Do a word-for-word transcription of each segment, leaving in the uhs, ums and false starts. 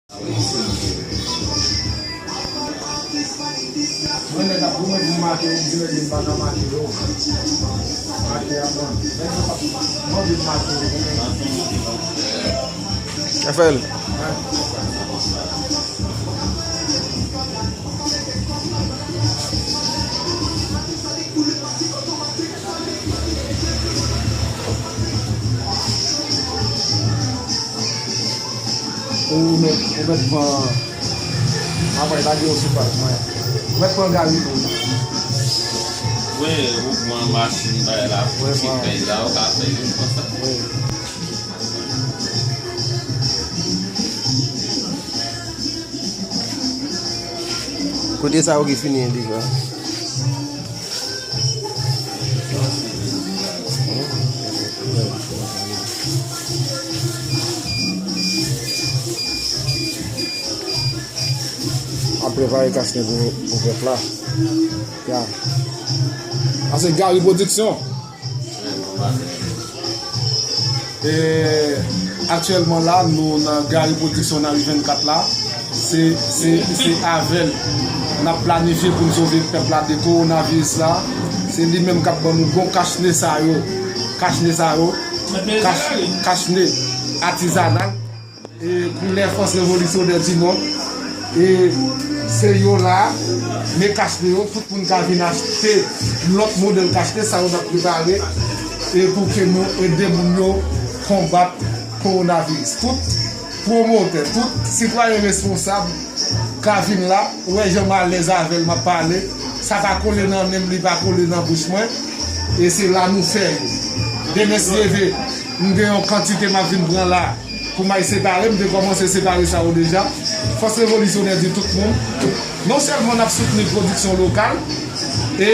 Mwen nèg ap goumen pou m make, m di nèg li m pa ka make yo. Make a bon. Nèg yo pa mande m make yo. Rafael. Ou mèt, ou mèt pran. Apre, lage yo sou paj mwen. Ou mèt pran gari tou. Wi, ou pran machin bay la, ti pèy la, ou ka fè youn konsa. Wi. Kote sa yo ki fini an deja. Ap prepare kachne pou, pou fèt la. Ya. Sa se Gary Production. E, aktyèlman la, nou nan Gary Production nan ri vennkat la. Se, se, se avè l n ap planifye pou n sove pèp la de kowonaviris la. Se li menm k ap ban nou bon kachne sa yo. Kachne sa yo. Kach-, kachne atizanal. E koulè Fòs Revolisyonè di Nò. E se yo la, men kachne yo, tout moun ka vin achte lòt modèl kachne, sa yo n ap prepare, e pou ke nou ede moun yo konbat kowonaviris. Tout pwomotè, tout sitwayen responsab ka vin la, ou wè jan m alèz avè l, m ap pale, sa pa kole nan men m, li pa kole nan bouch mwen, e se la nou fè yo. Demen si Dye vle, m gen yon kantite m ap vin pran la, pou m al separe, m te kòmanse separe sa yo deja. Fòs Revolisyonè di tout moun, non sèlman n ap soutni pwodiksyon lokal, e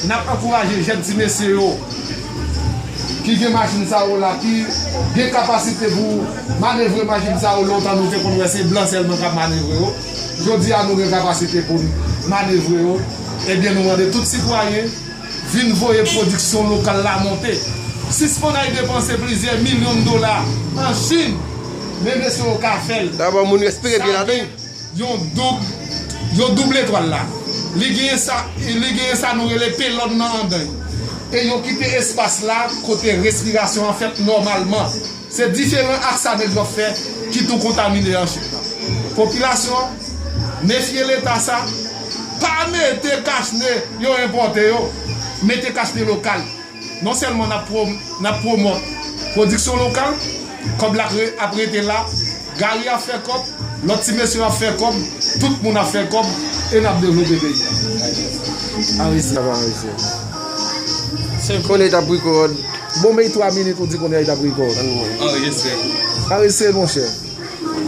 n ap ankouraje jèn ti mesye yo ki gen machin sa yo la, ki gen kapasite pou manevre machin sa yo. Lontan nou te konn wè se blan sèlman k ap manevre yo. Jodi a nou gen kapasite pou n manevre yo. Ebyen nou mande tout sitwayen vin voye pwodiksyon lokal la monte. Sispann al depanse plizyè milyon dola an Chin, men mesye yo ka fè l. Dabò moun respire byen ladan l. Yon doub, yon doub letwal la. Li genyen sa, li genyen sa nou rele pelòn nan andan l. E yo kite espas la kote respirasyon an fèt nòmalman. Se diferan ak sa nèg yo ap fè ki tou kontamine an Chin nan. Popilasyon, mefye leta sa, pa mete kachne yo enpòte yo, mete kachne lokal. Non sèlman n ap pwom-, n ap pwomòt pwodiksyon lokal, kòb la ap re-, ap rete la, Gary ap fè kòb, lòt ti mesye ap fè kòb, tout moun ap fè kòb, e n ap devlope peyi a. Anrejistre. Sa pa anrejistre. Se konnen t ap rekòd. Bon, men twa minit ou di konnen l t ap rekòd. Anrejistre. Anrejistre, monchè.